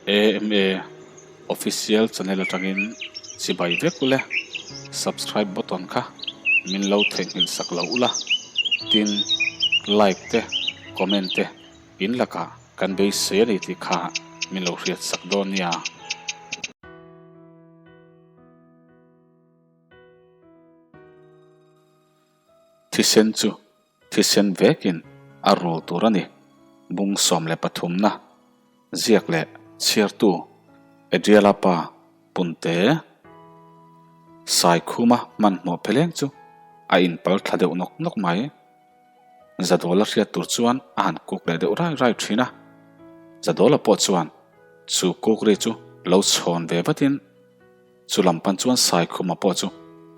AMA Official channel atangin chibai vek ule, subscribe button kha min lo theihnghilh sak lo ula, tin like te comment te in lakah kan beisei a ni tih kha min lo hriat sak dawn nia. Thisen chu thisen vekin a rul tur a ni. Bung 13 na ziak leh chhiartu Adriala pa Punte Saikhuma hmanhmawh pheleng chu a inpal thla deuh nawk nawk mai. Zadawla hriat tur chuan a han kuk leh deuh rai rai thin a. Zadawla pawh chuan chu kuk ri chu lo chhawn ve vatin Chu lam pan chuan Saikhuma pawh chu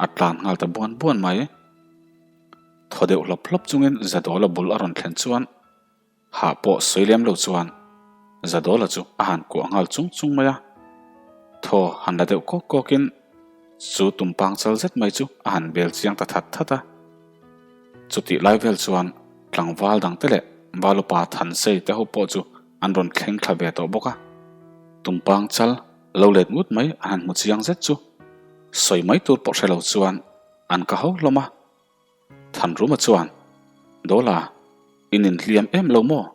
a tlan nghal ta buan buan mai. Thaw deuh hlawp hlawp chungin Zadawla bul a rawn thlen chuan hah pawh sawi lem lo chuan Zadawla chu a han kuah nghal chung chung mai a. Thaw han la deuh kawk kawkin chu tumpang chal zet mai chu a han bel chiang ta that that a. Chutih lai vel chuan tlangval dangte leh Valupa Thansei te ho pawh chu an rawn thleng thla ve tawh bawk a. Tumpang chal Lo let ngut mai an han hmu chiang zet chu sawi mai tur pawh hre lo chuan an ka ho hlawm a. Thanruma chuan, Dawla, in inhliam em lo maw?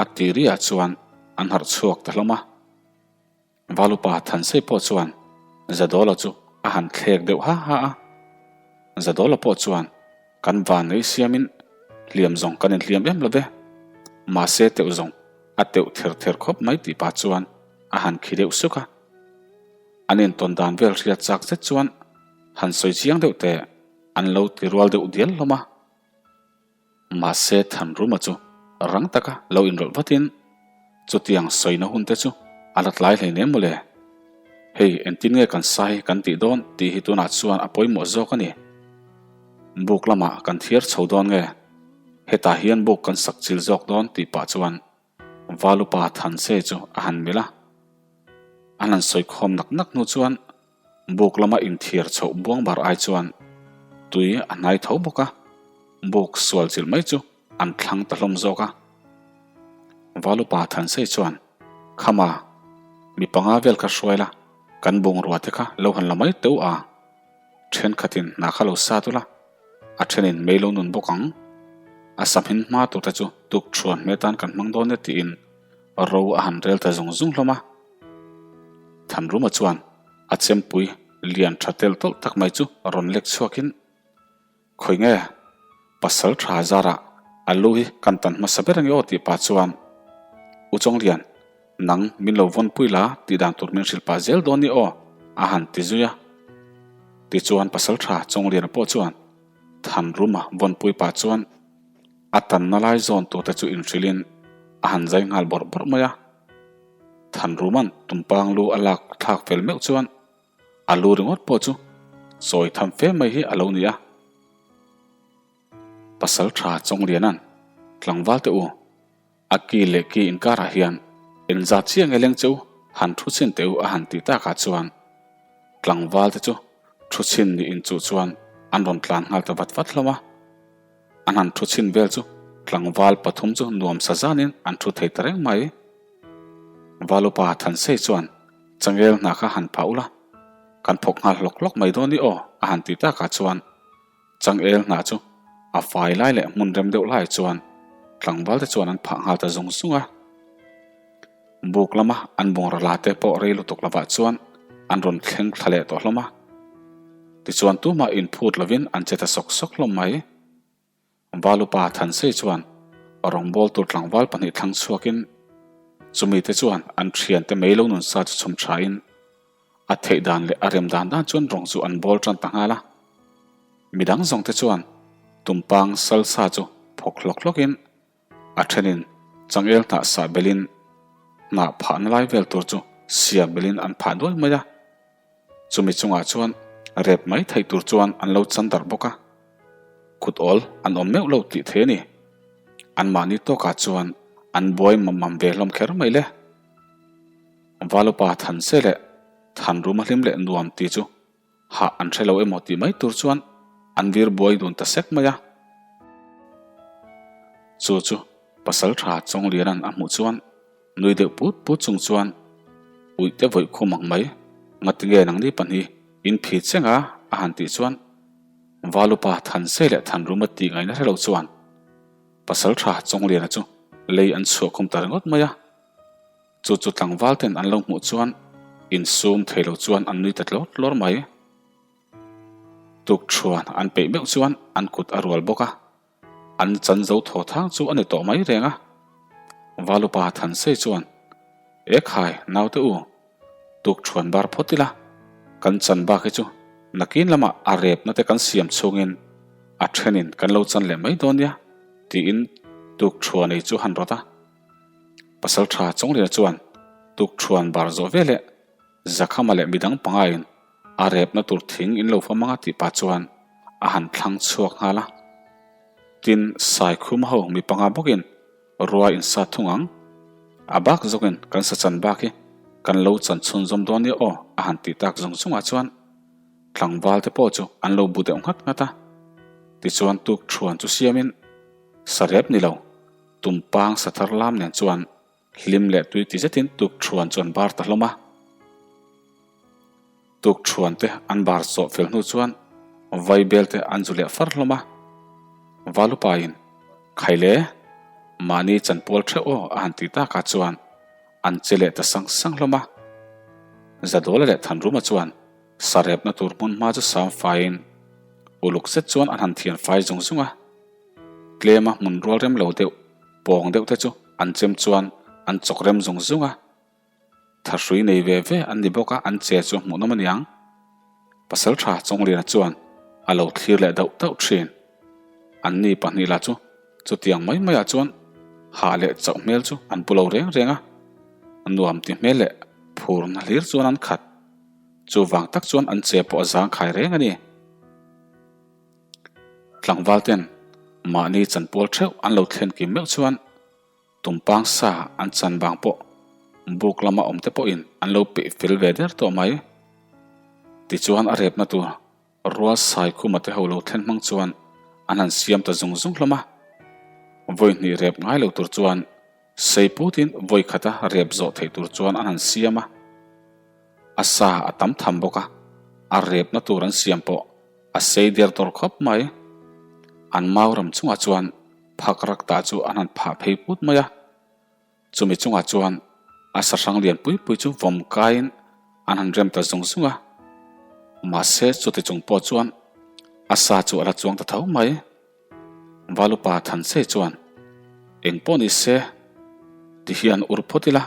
a ti riah chuan an harh chhuak ta hlawm a. Valupa Thansei pawh chuan Zadawla chu a han thlek deuh ha ha a. Zadawla pawh chuan, Kan van nei siamin hliam zawng kan inhliam em lo ve, mahse teuh zawng a teuh ther ther khawp mai tih pah chuan a han khi deuh suk a. An intawn dan vel hriat chak zet chuan han sawi chiang deuh teh an lo ti rual deuh dial hlawm a. Mahse Thanruma chu rang taka lo inrawlh vatin chutiang sawina hun te chu a la tlai hleinem mawle. Hei engtin nge kan sai kan tih dawn tih hi tunah chuan a pawimawh zawk a ni. Buk lamah kan thiar chho dawn nge? Hetah hian buk kan sak chil zawk dawn tih pah chuan Valupa Thanse chu a han milh a. An han sawi khawm nak nak hnu chuan buk lama inthiar chhoh buang bar ai chuan tui a hnai tho bawk a, buk sual chilh mai chu an thlang ta hlawm zawk a. Valupa Thansei chuan, Khama, mi panga vel kha hruai la, kan bungrua te kha lo han la mai teuh a. Thenkhatin hna kha lo sat ula, a thenin mei lo nun bawk ang. A samhin hma turte chu tuk thuan hme tan kan hmang dawn e tiin ro a han rel ta zung zung hlawm a. Thanruma chuan a chempui lian tha tel tawlh tak mai chu rawn lek chhuakin, Khawi nge? Pasal tha zarah a lu hi kan tan hmasa ber ange aw tih pah chuan U Chawnglian, nang min lo vawnpui la tih dan tur min hrilh pah zel dawn ni aw a han ti zui a. Tichuan pasal tha Chawngliana pawh chuan Thanruma vawnpui pah chuan a tanna lai zawn tur te chu inhrilhin a han zai nghal bawrh bawrh mai a. Thanruma'n tumpang lu a lak thlak fel meuh chuan A lu ringawt pawh chu sawi tham fe mai hi a lo ni a. Pasal tha Chawngliana'n tlangval te u, a ki leh ki inkarah hian engzat chiah nge leng che u han thu chhin teh u a han tih takah chuan tlangval te chu thu chhin nih inchuh chuan an rawn tlan nghal ta vat vat hlawm a. An han thu chhin vel chu tlangval pathum chu nuam sa zanin an thu thei ta reng mai. Valupa Thansei chuan Changel hna kha han phah ula, kan phawk nghal hlawk hlawk mai dawn i aw a han ti takah chuan Changel hna chu a fai lai leh hmun rem deuh lai chuan tlangval te chuan an phah nghal ta zung zung a. Buk lama an bungraw la te pawh rei lutuk lovah chuan an rawn thleng thla leh tawh hlawm a. Tichuan tumah inphut lovin an che ta sawk sawk hlawm mai. Valupa Thansei chuan rawngbâwl tur tlangval pahnih thlang chhuakin chumi te chuan an thiante mei lo nun sa chu chhum thain a theih dan leh a rem dan dan chuan rawng chu an bâwl tan ta nghal a. Midang zawng te chuan tumpang salsa chu phawk hlawk hlawkin A thenin changel hnah sah belin hnah phahna lai vel tur chu siam belin an phah nual mai a. Chumi chungah chuan rep mai theih tur chuan an lo chan darh bawk a. Kut awl an awm meuh lo tih thei a ni. Anmahni tawkah chuan an buai mam mam ve hlawm kher mai le. Valupa Thanse leh Thanruma hlim leh nuam ti chu Hah an hre lo emaw tih mai tur chuan an vir buai dun ta sek mai a. Chu chu pasal tha Chawngliana'n a hmuh chuan nui deuh put put chung chuan. Uihte vawih khum ang mai, ngatinge nangni pahnih in phi cheng a? a han tih chuan Valupa Thansei leh Thanruma tih ngaihna hre lo chuan Pasaltha Chawngliana chu lei an chhuah khum ta ringawt mai a. Chu chu tlangval ten an lo hmuh chuan insum thei lo chuan an nui ta tlawr tlawr mai. Tukṭhuan an peih meuh chuan an kut a rual bawk a. An chan zo thaw thang chu a ni tawh mai reng a. Valupa Thansei chuan, E khai, naute u, tukṭhuan bar phawt ila, kan chan bak hi chu nakin lamah a repna te kan siam chhungin a thenin kan lo chan leh mai dawn nia, tiin tukṭhuan ei chu han rawt a. Pasalṭha Chawngliana chuan tukṭhuan bar zawh veleh Zakhama leh midang pangain a repna tur thing in lo fam anga tih pah chuan a han thlang chhuak nghal a. Tin, Saikhum ho mi panga bawkin rua in sat thung ang. A bak zawkin kan sa chan bak hi kan lo chan chhunzawm dawn nia aw a han tih tak zawng zawngah chuan tlangval te pawh chu an lo bu deuh nghat nghat a. Tichuan tuk thuan chu siamin sa rep ni lo tumpang sa thar lam nen chuan Hlim leh tui ti zetin tukṭhuan chu an bar ta hlawm a. Tukṭhuan te an bar chawh fel hnu chuan vaibel te an zu leh far hlawm a. Valupain, Khaile, mahni chanpual theuh aw a han ti takah chuan an che leh ta sang sang hlawm a. Zadawla leh Thanruma chuan sarepna tur hmun hma chu sam faiin uluk zet chuan an han thian fai zung zung a. Tlema hmun rual rem lo deuh, pawng deuh te chu an chem chuan an chawk rem zung zung a. Thahrui nei ve ve an ni bawk a, an che chu hmuhnawm a niang. Pasaltha Chawngliana chuan a lo thlir leh dauh dauh thin. Anni pahnih lah chu chutiang mai maiah chuan hah leh chauh hmel chu an pu lo reng reng a, nuam ti hmel leh phurna hlir chuan an khat. Chuvang tak chuan an che pawh a zangkhai reng a ni. Tlangval ten mahni chanpual theuh an lo thlen kim meuh chuan tumpang sa an chan vang pawh buk lama awm te pawhin an lo peih fel ve der tawh mai. Tichuan a repna tur rual Saikhuma te ho lo thlen hmang chuan an han siam ta zung zung hlawm a. Vawi hnih rep ngai lo tur chuan sei putin vawi khata rep zawh theih tur chuan an han siam a. A sa a tam tham bawk a, a repna tur an siam pawh A sei der tawr khawp mai. An mau ram chungah chuan phak rak tah chu an han phah phei put mai a. Chumi chungah chuan a sahrang lian pui pui chu vawm kaiin an han rem ta zung zung a. Mahse chuti chung pawh chuan a sa chu a la chuang ta tho mai. Valupa Thansei chuan, Eng pawh ni se, ti hian ur phawt ila,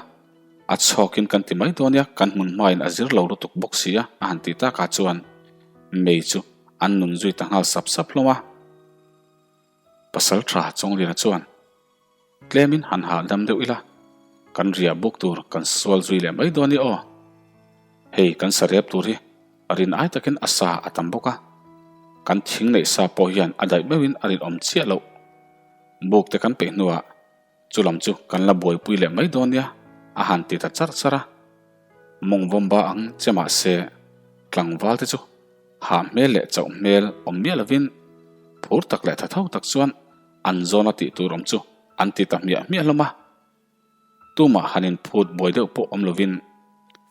a chhawkin kan ti mai dawn nia, kan hmun hmain a zir lo lutuk bawk si a, a han tih takah chuan mei chu an nun zui ta nghal sap sap hlawm a. Pasalṭha Chawngliana chuan, Tlemin han hahdam deuh ila, kan riah buk tur kan sual zui leh mai dawn i aw. Hei kan sa rep tur hi rin ai takin a sa a tam bawk a, kan thing neih sa pawh hian a daih meuhin a rinawm chiah loh. Buk te kan peih hnuah chu lam chu kan la buaipui leh mai dawn nia a han ti ta charh charh a. Mawng vawmba ang che mah se tlangval te chu hah hmel leh chauh hmel awm miah lovin phur tak leh tha tho tak chuan An zawna tih tur awm chu an ti ta hmiah hmiah hlawm a. Tumah han inphut buai deuh pawh awm lovin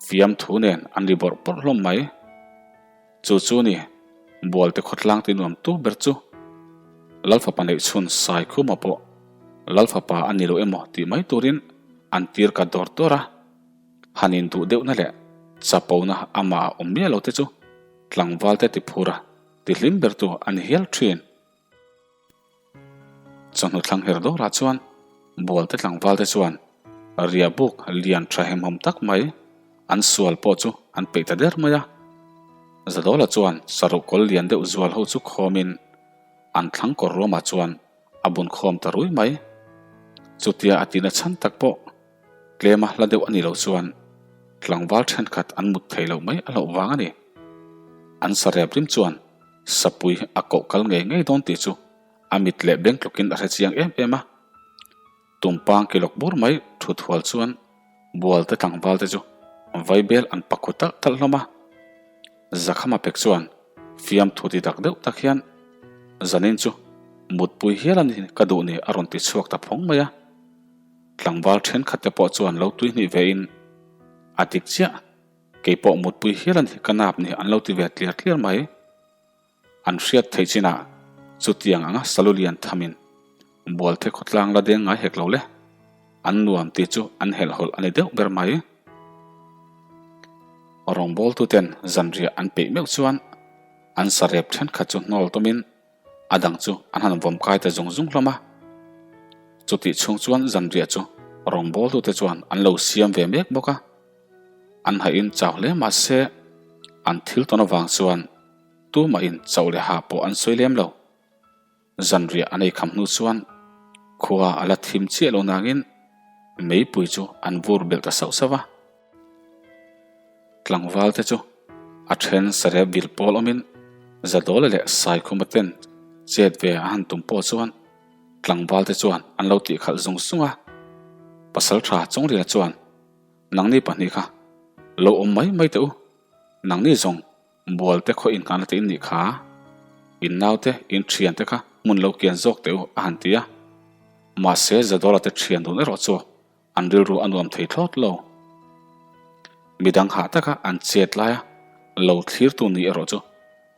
fiamthu nen an ri bawrh bawrh hlawm mai. Chu chu ni, Bualte khawtlang ti nuam tu ber chu Lalfapa neihchhun Saikhuma pawh Lalfapa a ni lo emaw tih mai turin an tir ka dawr dawr a. Han induh deuhna leh chapona amah a awm miah lo te chu tlangvalte tiphur a tihlim ber tu a ni hial thin. Chawhnu thlang her dawrah chuan Bualte tlangvalte chuan riahbuk lian tha hemhawm tak mai an sual pawh chu an peih ta der mai a. Zadawla chuan saruh kawl lian deuh zual ho chu khawmin an thlang kawr ruamah chuan a bun khawm ta rui mai. Chutia a tihna chhan tak pawh tlema hla deuh a nih loh chuan tlangval thenkhat an mut thei loh mai a hlauh vang a ni. An sarep rim chuan Sapui a koh kal ngei ngei dawn tih chu a mit leh beng tlukin a hre chiang em em a. Tumpang kilawk bur mai thut hual chuan Bualte tlangval te chu vaibel an pakhu talh talh hlawm a. Zakhama pek chuan fiamthu ti tak deuh tak hian zanin chu mutpui hial a ni ka duh ni a rawn ti chhuak ta phawng mai a. Tlangval thenkhat te pawh chuan lo tui hnih ve in. A dik chiah, kei pawh mutpui hial a ni ka nap ni an lo ti ve tliar tliar mai. An hriat theih chinah chutiang anga salu lian thamin Bualthe khawtlang la deng ngai hek lo le. An nuam tih chu an helhhawlh a ni deuh ber mai. Rawngbawltuten zanriah an peih meuh chuan an sarep thenkhat chu hnawl tawmin a dang chu an han vawm kai ta zung zung hlawm a. Chutih chhung chuan zanriah chu rawngbawltute chuan an lo siam ve mek bawk a. An hahin chau hle mah se an thil tawn avang chuan tumahin chauh leh hah pawh an sawi lem lo. Zanriah an ei kham hnu chuan khua a la thim chiah lo nangin meipui chu an vur belh ta sauh sauh a. Tlangval te chu a then sarep vil pawl awmin Zadawla leh Saikhuma ten chet ve a han tum pawh chuan tlangval te chuan an lo tihkhalh zung zung a. Pasaltha Chawngliana chuan nangni pahnih kha lo awm mai mai teh u, nangni zawng Bual te khaw inngahna te in nih kha, in nau te, in thian te kha hmun lo kian zawk teh u a han ti a. Mahse Zadawla te thian dun erawh chu an rilru a nuam thei thlawt lo. Midang hah taka an chet laia lo thlirtu ni erawh chu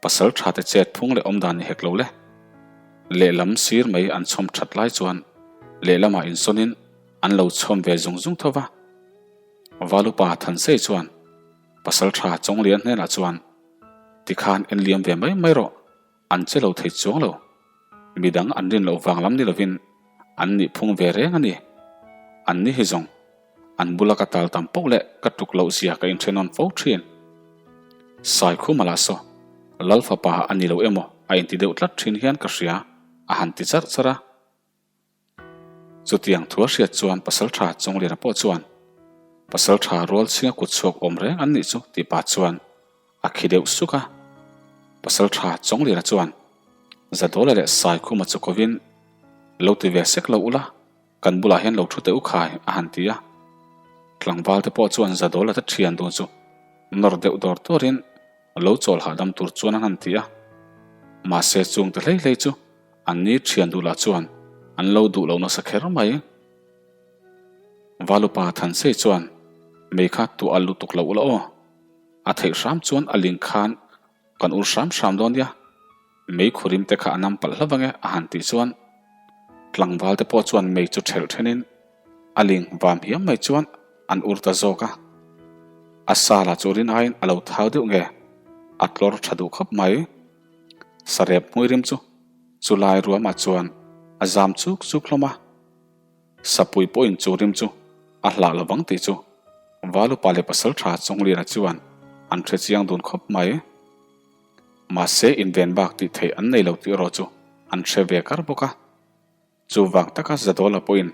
pasal tha te chet phung leh awmdan ni hek lo le. Lehlam sir mai an chhawm that lai chuan lehlamah insawnin an lo chhawm ve zung zung tho va. Valupa Thansei chuan Pasal tha Chawnglian hnenah chuan, Tikhan en liam ve mai mai rawh, an che lo thei chuang lo. Midang an rin loh vang lam ni lovin an nih phung ve reng a ni. An ni hi zawng, an bula ka tal tam poh leh ka tuk loh zia ka inthen awn fo thin. Saikhuma lah saw, Lal fapa a ni lo emaw a inti deuh tlat thin hian ka hria, a han ti charh charh a. Chutiang thu a hriat chuan Pasaltha Chawngliana pawh chuan, Pasaltha Rualchhinga kut chhuak awm reng an nih chu tih pah chuan a khi deuh suk a. Pasaltha Chawngliana chuan, Zadawla leh Saikhuma chu kovin, Lo ti ve sek lo ula, kan bulah hian lo thu teh u khai a han ti a. Tlangval te pawh chuan Zadawla te thian dun chu nawr deuh dawr dawrin lo chawl hahdam tur chuan an han ti a. Mahse chungte hlei hlei chu An ni thian duh lah chuan an lo duh lo nasa kher mai. Valupa Thansei chuan mei kha tuah a lutuk loh ula aw. A theih hram chuan a ling khan kan ur hram hram dawn nia. Mei khurim te kha a nam palh hlauh ange a han tih chuan tlangval te pawh chuan mei chu thelh thenin a ling vam hiam mai chuan an ur ta zawk a. A sa lah chu rin aiin a lo thau deuh nge a tlawr tha duh khawp mai. Sarep hmui rim chu chulai ruamah chuan a zam chuk chuk hlawm a, Sapui pawhin chu rim chu a hlah lovang tih chu Valupa leh Pasaltha Chawngliana chuan an hre chiang dun khawp mai. Mahse inven bak tih theih an nei lo tih erawh chu an hre ve kar bawk a. Chuvang taka Zadawla pawhin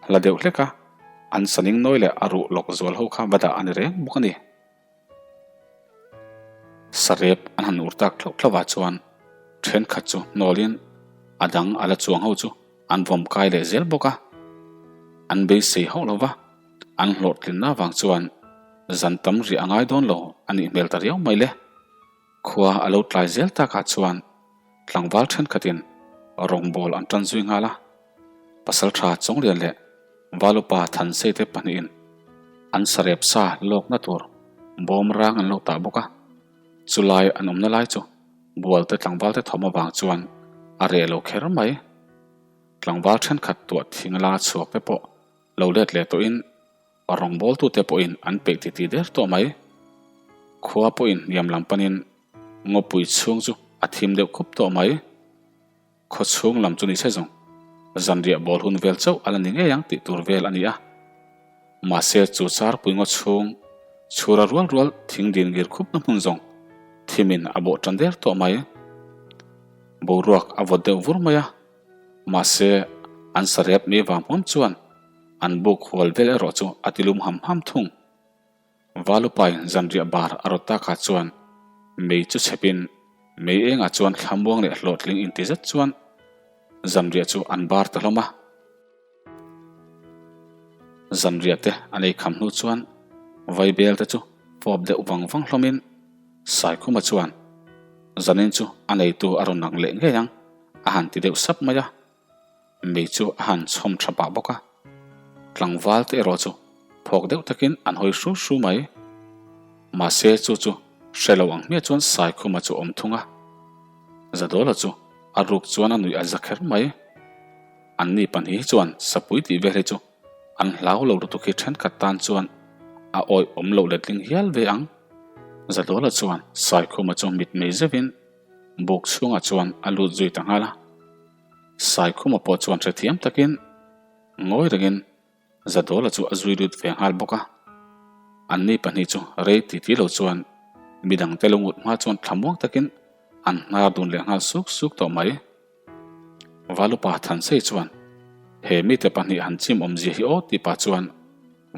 hla deuh hlek a, an saning nawi leh a ruh lawk zual ho kha va dah a ni reng bawk a ni. Sarep an han ur tak thlauh thlauh ah chuan thenkhat chu hnawlin a dang a la chuang ho chu an vawm kai leh zel bawk a. An beisei hauh lo va, an hlawhtlinna avang chuan zan tam riah a ngai dawn lo a nih hmel ta riau mai le. Khua a lo tlai zel takah chuan tlangval thenkhatin rawngbawl an tan zui nghal a, Pasaltha Chawnglian leh Valupa Thansei te pahnihin an sarep sa lawkna tur bawm rang an lo tah bawk a, chulai an awmna lai chu Bualte tlangvalte thawm avang chuan a reh lo kher mai. Tlangval thenkhat tuah thing la chhuak te pawh lo let leh tawhin Rawngbawltute pawhin an peih titi der tawh mai. Khua pawhin hniam lam panin ngawpui chhung chu a thim deuh khup tawh mai. Khaw chhung lam chu ni se zawng, zanriah bawl hun vel chauh a la ni ngei ang tih tur vel a ni a. Mahse chu charpui ngaw chhung chhura rual rual thing din ngir khupna hmun zawng thimin a bawh tan der tawh mai. Boruak a vawt deuh vur mai a, mahse an sarep mai vang hmuam chuan An buk hual vel erawh chu a ti lum ham ham thung. Valupai zanriah bar a rawt takah chuan mei chu chhepin mei engah chuan thlamuang leh hlawhtling inti zet chuan zanriah chu an bar ta hlawm a. Zanriah te an ei kham hnu chuan vaibel te chu fawp deuh vang vang hlawmin Saikhuma chuan zanin chu a neitu a rawn lang leh ngei ang a han ti deuh sap mai a. Mei chu a han chhawm tha pah bawk a, tlangval te erawh chu phawk deuh takin an hawi hru hru mai. Mahse chu chu hre lo ang hmiah chuan Saikhuma chu awm thung a. Zadawla chu a ruk chuan a nuih a za kher mai. Anni pahnih hi chuan sapui tih vel hi chu an hlau lo lutuk hi thenkhat tan chuan a awih awm loh letling hial ve ang. Zadawla chuan Saikhuma chu mitmei zeuhin buk chhungah chuan a lut zui ta nghal a. Saikhuma pawh chuan hrethiam takin ngawi rengin Zadawla chu a zui lut ve nghal bawk a. Anni pahnih chu rei titi lo chuan midangte lo ngut hma chuan thlamuang takin an hnar dun leh nghal suk suk tawh mai. Valupa Thansei chuan he mite pahnih han chim awmzia hi aw tih pah chuan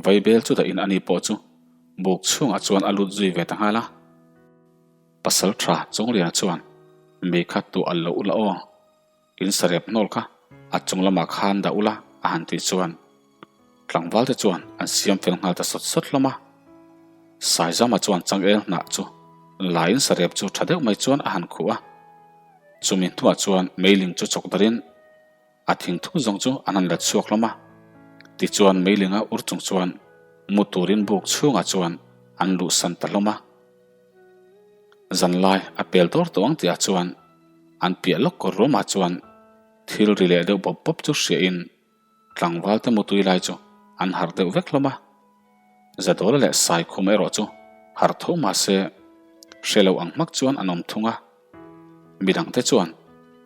Vaibel chu dahin ani pawh chu buk chhungah chuan a lut zui ve ta nghal a. Pasal tha Chawngliana chuan mei kha tuah al lo ula aw, in sarep hnawl kha a chung lamah khan dah ula a han tih chuan tlangval te chuan an siam fel nghal ta sawt sawt hlawm a. Saizama chuan changel hnah chu laiin sarep chu tha deuh mai chuan a han khuh a. Chumi hnuah chuan meiling chu chawk darin A thingthu zawng chu an han la chhuak hlawm a, tichuan meilinga ur chung chuan mu turin buk chhungah chuan an luhsan ta hlawm a. Zanlai a pel dawr tawh ang tihah chuan an piah lawk kawr ruamah chuan thil ri leh deuh bawp bawp chu hriahin tlangvalte mutui lai chu an harh deuh vek hlawm a. Zadawla leh Saikhum erawh chu harh tho mahse hre lo ang hmak chuan an awm thung a. Midangte chuan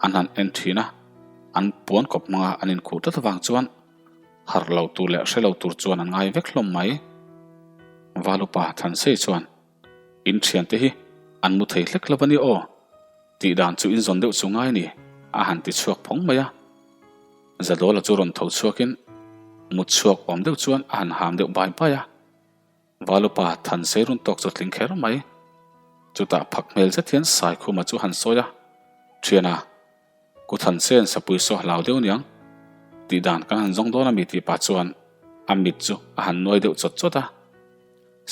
an han en thin a, an puan kawp hmanga an inkhuh tlat avang chuan harh lo tur leh hre lo tur chuan an ngai vek hlawm mai. Valupa Thansei chuan, In thiante hi an mu thei hlek lo a ni aw, tih dan chu inzawn deuh chu ngai ni, a han ti chhuak phawng mai a. Zadawla chu rawn tho chhuakin mut chhuak awm deuh chuan a han ham deuh bai bai a. Valupa Thansei run tawk chu tling kher mai. Chutah phak hmel zet hian Saikhuma chu han sawi a, Thiana, ku Thansein sapui saw hlau deuh niang, tih dan kan han zawng dawn a mi tih pah chuan a mit chu a han nuai deuh chawt chawt a.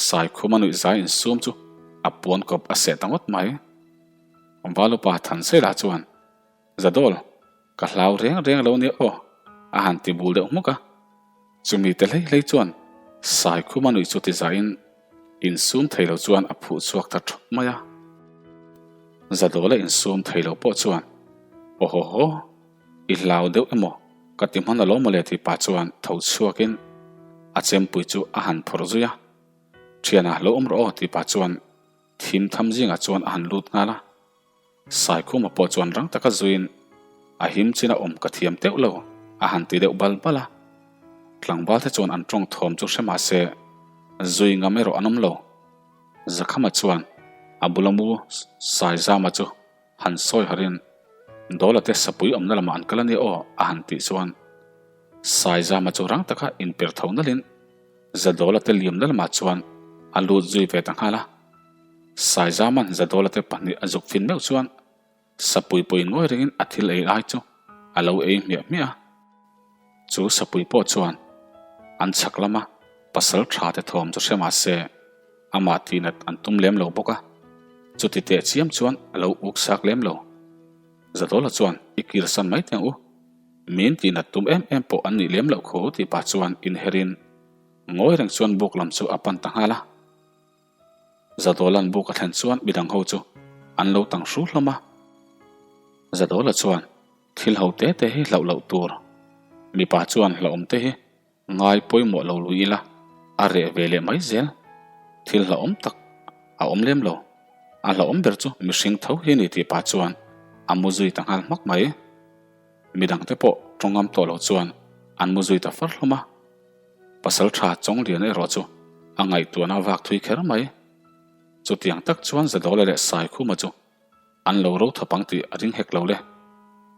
Saikhuma nuih zai insum chu a puan kawp a seh ta ngawt mai. Valupa Thansei lah chuan, Zadawl, ka hlau reng reng lo nia aw, a han ti bul deuh hmuk a. Chumi te hlei hlei chuan Saikhuma nui chu ti zahin insum thei lo chuan a phuh chhuak ta thawp mai a. Zadawla insum thei lo pawh chuan, Aw haw haw, i hlau deuh emaw ka ti hman alawm mawle tih pah chuan tho chhuakin a chempui chu a han phawrh zui a. Thiana lo awm rawh aw tih pah chuan thim tham zingah chuan a han lut nghal a. Saikhuma pawh chuan rang taka zuiin a him chin a awm ka thiam teuh lo a han ti deuh bal bal a. Tlangval te chuan an tawng thawm chu hre mah se zui ngam erawh an awm lo. Zakhama chuan a bula mu Saizama chu han sawi harin Dawla te sapui awmna lamah an kal a nia aw a han tih chuan Saizama chu rang taka inper tho nalhin Zadawla te liamna lamah chuan a lut zui ve ta nghal a. Saizaman Zadawla te pahnih a zuk fin meuh chuan sapui pawhin ngawi rengin a thil ei lai chu a lo ei hmiah hmiah a. Chu sapui pawh chuan an chhak lama pasal tha te thawm chu hre mah se amah tihnat an tum lem lo bawk a, chuti teh chiam chuan a lo uk sak lem lo. Zadawla chuan i kirsan mai teh ang u, min tihnat tum em em pawh an nih lem loh kho tih pah chuan inherin ngawi reng chuan buk lam chu a pan ta nghal a. Zadawla'n buk a thlen chuan midang ho chu an lo tang hru hlawm a. Zadawla chuan thil ho te te hi hlauh loh tur, mipa chuan hlauhawm te hi ngai pawimawh lo lui ila a reh ve leh mai zel, thil hlauhawm tak a awm lem lo, a hlauhawm ber chu mihring tho hi a ni tih pah chuan a mu zui ta nghal hmak mai. Midang te pawh tawngam tawh lo chuan an mu zui ta far hlawm a. Pasal tha Chawngliana erawh chu a ngaihtuahna a vak thui kher mai. Chutiang tak chuan Zadawla leh Saikhuma chu an lo ro thawp ang tih a ring hek lo le.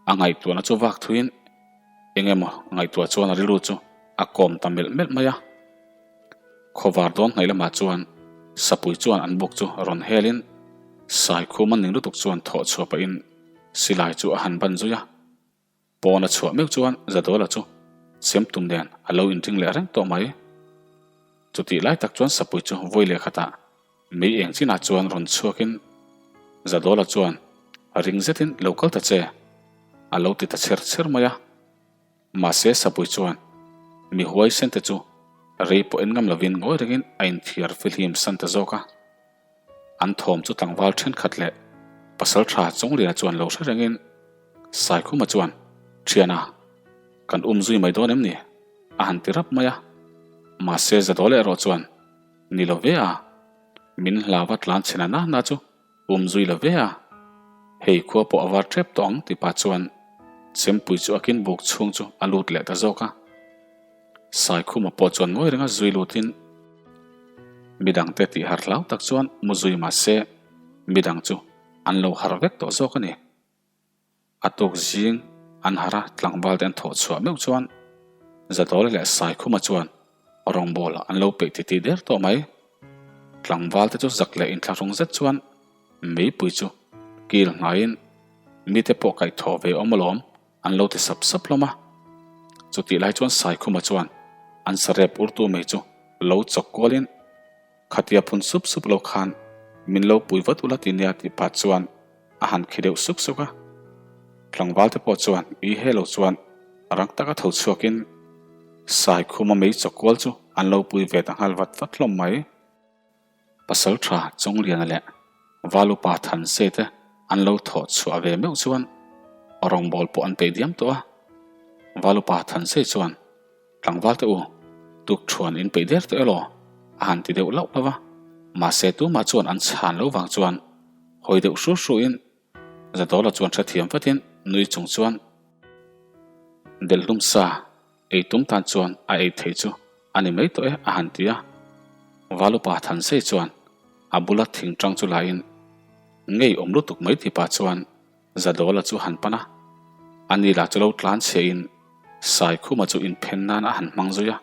A ngaihtuahna chu vak thuiin eng emaw ngaihtuah chuan a rilru chu a kawm ta melh melh mai a. Khawvar dawn hnaih lamah chuan Sapui chuan an buk chu rawn helin Saikhuma ning lutuk chuan thawh chhuah pahin silai chu a han ban zui a. Pawn a chhuah meuh chuan Zadawla chu chem tum nen a lo inring leh reng tawh mai. Chutih lai tak chuan Sapui chu vawi leh khatah mei eng chinah chuan rawn chhuakin Zadawla chuan ring zetin lo kal ta che a lo ti ta chher chher mai a. Mahse Sapui chuan mi huaisen te chu. Rei pawh en ngam lovin ngawi rengin a inthiar fihlim san ta zawk a. An thawm chu tlangval thenkhat leh pasal tha Chawngliana chuan lo hre rengin Saikhuma chuan, Thiana, kan um zui mai dawn em ni? a han ti rap mai a. Mahse Zadawla erawh chuan, Ni lo ve a, min hlava tlan chhena na na chu um zui lo ve a, hei khua pawh a var tep tawh ang ti pah chuan Chempui chu a kin buk chhung chu a lut leh ta zawk a. Saikhuma pawh chuan ngawi renga zui lutin midangte tih har hlau tak chuan mu zui mah se midang chu an lo harh vek tawh zawk a ni. A tuk zing an harh a tlangval te an thawh chhuah meuh chuan Zadawla leh Saikhuma chuan rawngbawl an lo peih titih der tawh mai. Tlangval te chu zak leh inthlahrung zet chuan meipui chu kil hnaiin mite pawh kaihthawh ve awm alawm An lo ti sap sap hlawm a. Chutih lai chuan Saikhuma chuan an sarep urtu mai chu lo chawk kualin, Khatia phun sup sup lo khan min lo pui vat ula ti nia tih pah chuan a han khi deuh suk suk a. Tlangval te pawh chuan i he lo chuan rang taka tho chhuakin Saikhuma mei chawk kual chu an lo pui ve ta nghal vat vat hlawm mai. Pasal tha Chawngliana leh Valupa Thanse te an lo thawh chhuah ve meuh chuan rawngbawl pawh an peih diam tawh a. Valupa Thanse chuan, Tlangval te u, tukthuan in peih der tawh elaw? a han ti deuh lauh lauh a. Mahse tumah chuan an chhan lo vang chuan hawi deuh hru hru in Zadawla chuan hrethiam vatin nui chung chuan Delhlum sa Ei tum tan chuan a ei thei chu a ni mai tawh e a han ti a. Valupa Thansei chuan a bula thing tang chu lain ngei awm lutuk mai ti pah chuan Zadawla chu han pan a. A ni lah chu lo tlan chhe in Saikhuma chu inphen nan a han hmang zui a.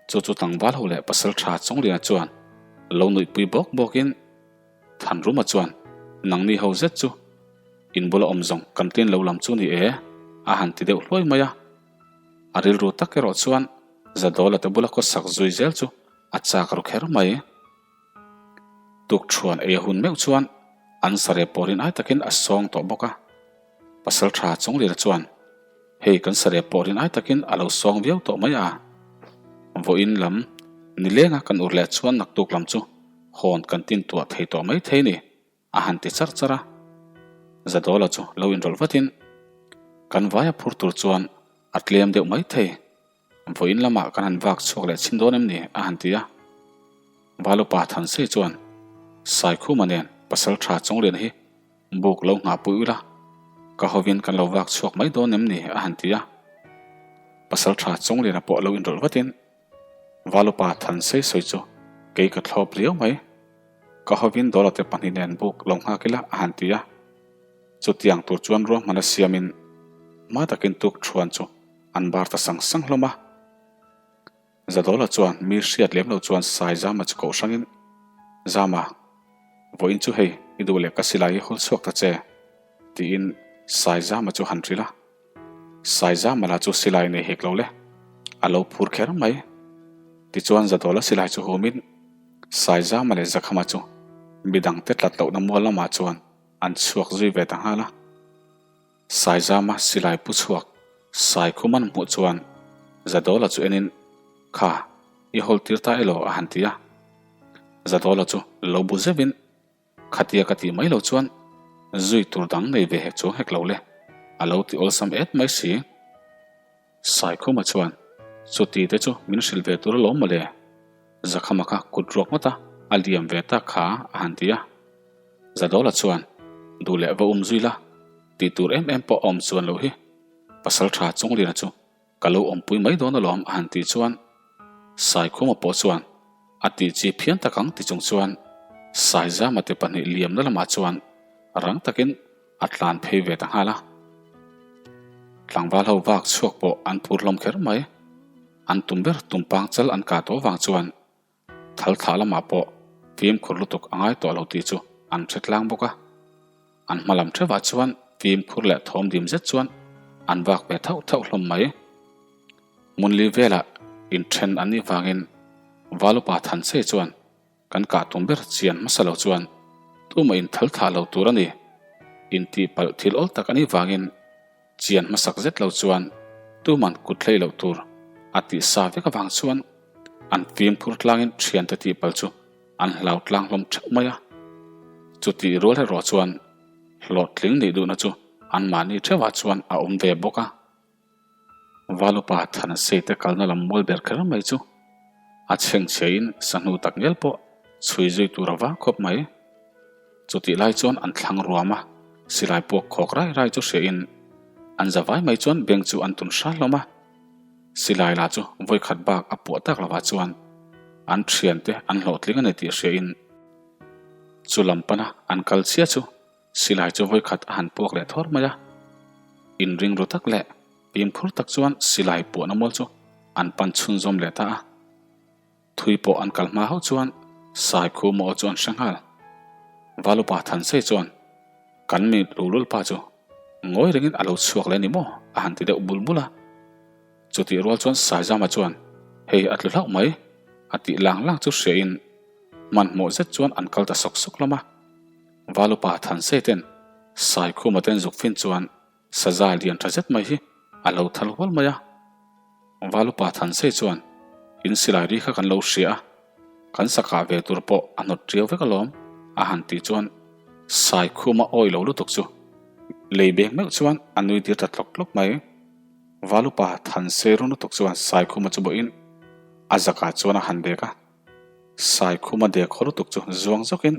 Chu chu tlangval ho leh pasaltha Chawngliana chuan lo nuihpui bawk bawk in Thanruma chuan nangni ho zet chu in bula awm zawng kan tlin lo lam chu ni e a han ti deuh hluai mai a. A rilru tak erawh chuan Zadawla te bula khawsak zui zel chu a chak ru kher mai. Tukṭhuan ei a hun meuh chuan an sarep pawrin ai takin a sawng tawh bawk a. Pasalṭha Chawnglira chuan hei kan sarep pawrin ai takin a lo sawng viau tawh mai a. Vawiin lam nilenga kan ur leh chuan naktuk lam chu hawn kan tintuah thei tawh mai thei ni. A han ti char char a, Zadawla chu lo inrawlh vatin, Kan vaia phur tur chuan a tlem deuh mai thei, vawiin lamah kan han vak chhuak leh chhin dawn em ni? a han ti a. Valupa Thansei chuan, Saikhuma nen pasal tha Chawnglian hi buk lo nghah pui ula, ka hovin kan lo vak chhuak mai dawn em ni? a han ti a. Pasal tha Chawngliana pawh lo inrawlh vatin, Valupa Thansei sawi chu kei ka thlawp riau mai. Ka hovin Dawlate pahnih nen buk lo nghak ila a han ti a. Chutiang tur chuan ruahmana siamin hma takin tuk thuan chu an bar ta sang sang hlawm a. Zadawla chuan mi hriat lem lo chuan Saizama chu koh hrangin, Zama, vawiin chu hei i duh leh ka silai hi hawl chhuak ta che, tiin Saizama chu han hrilh a. Saizamala chu silai nei hek lo le, a lo phur kher mai. Tichuan Zadawla silai chu humin Saizama leh Zakhama chu midangte tlat lohna mual lamah chuan an chhuak zui ve ta nghal a. Saizama silai pu chhuak Saikhum an hmuh chuan Zadawla chu enin, Kha, i hawl tir ta elaw? a han ti a. Zadawla chu lo bu zeuhin, Khatia ka tih mai lo chuan zui tur dang nei ve hek chuang hek lo le, a lo ti awlsam et mai si. Saikhuma chuan, Chuti te chu min hrilh ve tur alawm mawle, Zakhama kha kut ruak ngawt a, a liam ve tak kha a han ti a. Zadawla chuan, Duh leh va um zui la, tih tur em em pawh a awm chuan lo hi, Pasaltha Chungliana chu Ka lo awmpui mai dawn alawm a han tih chuan Saikhuma pawh chuan a tih chi phian tak ang ti chung chuan Saizama te pahnih liamna lamah chuan rang takin a tlan phei ve ta nghal a. Tlangval ho vak chhuak pawh an phur hlawm kher mai. An tum ber tumpang chal an kah tawh vang chuan Thal thlah lamah pawh fimkhur lutuk a ngai tawh lo tih chu an hre tlang bawk a. An hma lam theuhah chuan fimkhur leh thawm dim zet chuan an vak ve thauh thauh hlawm mai. Hmunli velah inthen an nih vangin Valupa Thanchei chuan kan kah tum ber chian hmasa lo chuan tumah in thal thlah lo tur a ni. Intihpalh thil awl tak a nih vangin Chian hmasak zet lo chuan tuman kut hlei loh tur a tih sa vek avang chuan An fimkhur tlangin thiante tihpalh chu an hlau tlang hlawm theuh mai a. Chutih rual erawh chuan hlawhtling nih duhna chu anmahni theuhah chuan a awm ve bawk a. Valupa Thanasei te kalna lam mual ber kher mai chu a chhengchhiain sahnu tak ngial pawh chhui zui tur a vang khawp mai. Chutih lai chuan an thlang ruam a, silai puak khawk rai rai chu hriain an za vai mai chuan beng chu an tun hral hlawm a. Silai lah chu vawikhat bak a puah tak lovah chuan an thiante an hlawhtling a ni tih hriain chu lam pana an kal chiah chu silai chu vawikhat a han puak leh thawr mai a. Inring ru tak leh fimkhur tak chuan silai puahna mual chu an pan chhunzawm leh ta a. Thui pawh an kal hma hauh chuan Saikhu maw chu an hre nghal. Valupa Thansei chuan kan mi lulul pa chu ngawi rengin a lo chhuak leh a ni maw? a han ti deuh bul bul a. Chutih rual chuan Saizama chuan hei a tlu hlauh mai a tih lang lang chu hriain hmanhmawh zet chuan an kal ta sawk sawk hlawm a. Valupa Thansei ten Saikhuma ten zuk fin chuan Saza lian tha zet mai hi a lo thal hual mai a. Valupa Thansei chuan, In silai ri kha kan lo hria a, kan sakah ve tur pawh a hnawt ṭiau vek alawm, a han tih chuan Saikhuma awi lo lutuk chu lei beng meuh chuan a nui tir ta tlawk tlawk mai. Valupa Thansei run lutuk chuan Saikhuma chu bawhin a zakah chuan a han dek a. Saikhuma dek haw lutuk chu zuang zawkin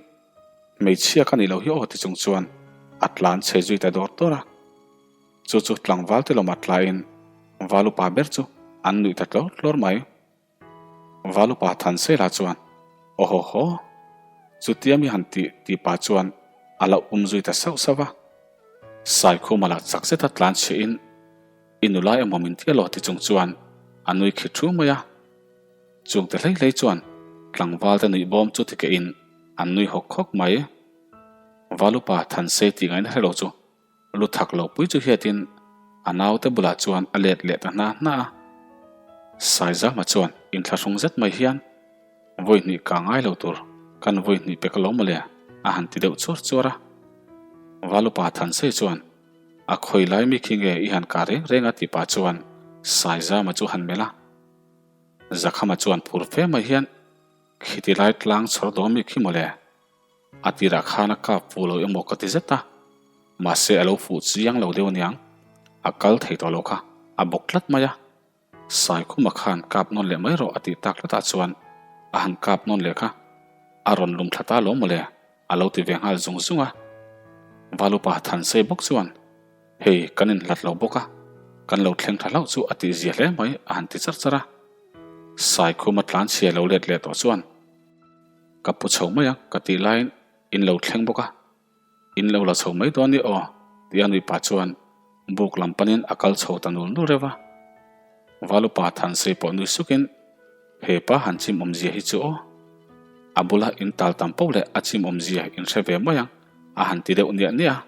Hmeichhia ka nih loh hi aw ti chung chuan a tlan chhe zui ta dawr dawr a. Chu chu tlangval te lawmah tlaiin Val upa ber chu an nuih ta tlawr tlawr mai. Val upa Thansela chuan Aw haw haw, chutia mi han tih tih pah chuan a lo um zui ta sauh sauh a. Saikhuma lah chak zeta tlan chhiahin I nula emaw min ti alaw ti chung chuan a nui khi thu mai a. Chungte hlei hlei chuan tlangval te nuih bawm chu tikehin an nui hawk hawk mai. Valupa Thansei tih ngaihna hre lo chu lu thak lo pui chu hiatin a naute bulah chuan a let leh ta hna hna a. Saizama chuan inthlahrung zet mai hian vawi hnih ka ngai lo tur kan vawi hnih pek alawm mawle a han ti deuh chuar chuar a. Valupa Thansei chuan a khawi lai mi khi nge i han kah reng reng a tih pah chuan Saizama chu han melh a. Zakhama chuan phur fe mai hian khiti lai tlang chhawr dawn mi khi mawle, a tirah khan a kap fuh lo emaw ka ti zet a, mahse a lo fuh chiang lo deuh aniang, a kal thei tawh lo kha a bawk tlat mai a, Saikhuma khan kap nawn leh mai rawh a tih tak tlatah chuan a han kap nawn leh kha a rawn lum thla ta lo mawle a lo ti ve nghal zung zung a, Valupa Thansei bawk chuan Hei, kan inhlat lo bawk a, kan lo thleng tha hlauh chu a tihzia hle mai, a han ti char char a. Saikhuma tlanchhia lo let leh tawh chuan, Ka pu chho mai ang ka tih laiin in lo thleng bawk a, in lo la chho mai dawn ni aw, tia nui pah chuan buk lam panin a kal chho ta nul nul reuh a. Valupa Thansei pawh nui sukin, He pa han chim awmzia hi chu aw, a bula in tal tam poh leh a chim awmzia in hre ve mai ang, a han ti deuh niah niah a.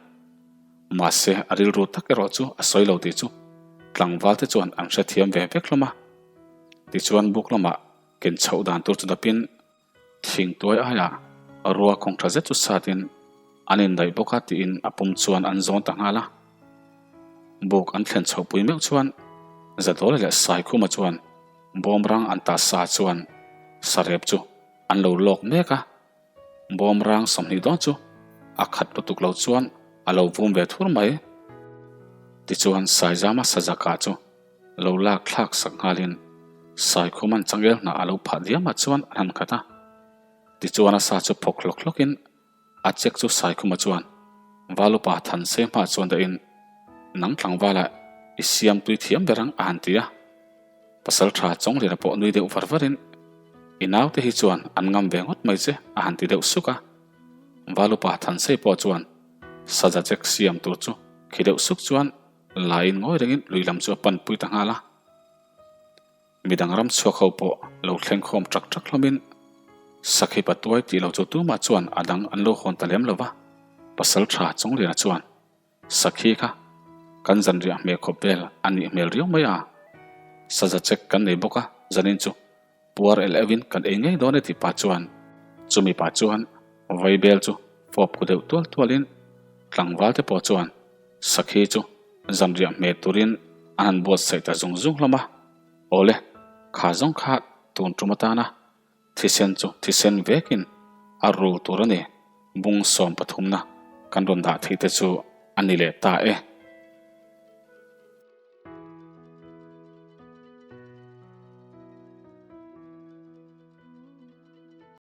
Mahse, a rilru tak erawh chu a sawi lo tih chu tlangval te chuan an hrethiam ve vek hlawm a. Tichuan buk lamah ken chhoh dan tur chu dapin thingtuai aiah rua khawng tha zet chu satin an indaih bawk a tiin a pum chuan an zawn ta nghal a. Buk an thlen chhoh pui meuh chuan Zadawla leh Saikhuma chuan bawmrang an ta sa chuan sarep chu an lo lawk mek a. Bawm rang 20 dawn chu a khat lutuk lo chuan a lo vum ve thur mai. Tichuan Saizama Sazaka chu lo lak thlak sak nghalin Saikhuman changel hnah a lo phah diamah chuan an han khat a. Tichuan a sa chu phawk hlawk hlawkin a chek chu Saikhuma chuan Valupa Thansei hmaah chuan dahin nang tlangvala i siam tui thiam ber ang a han ti a. Pasal tha Chawngliana pawh nui deuh var varin, I naute hi chuan an ngam ve ngawt mai che, a han ti deuh suk a. Valupa Thansei pawh chuan saza chek siam tur chu khi deuh suk chuan laiin ngawi rengin lui lam chu a pan pui ta nghal a. Midang ram chhuak ho pawh lo thleng khawm ṭak ṭak hlawmin Sakhi patuai tih lo chu tumah chuan a dang an lo hawn ta lem lo va. Pasal tha Chawngliana chuan Sakhi kha kan zanriah hmel khawp vel a nih hmel riau mai a, saza chek kan nei bawk a, zanin chu puar el euhin kan ei ngei dawn e tih pah chuan chumi pah chuan vaibel chu fawp khu deuh tual tualin tlangval te pawh chuan sakhi chu zanriah hmel turin an han buatsaih ta zung zung hlawm a, awle kha zawng kha. Tun tum atana thisen chu thisen vekin a rul tur a ni. Bung sawm pathumna kan rawn dah theih te chu a ni leh ta e.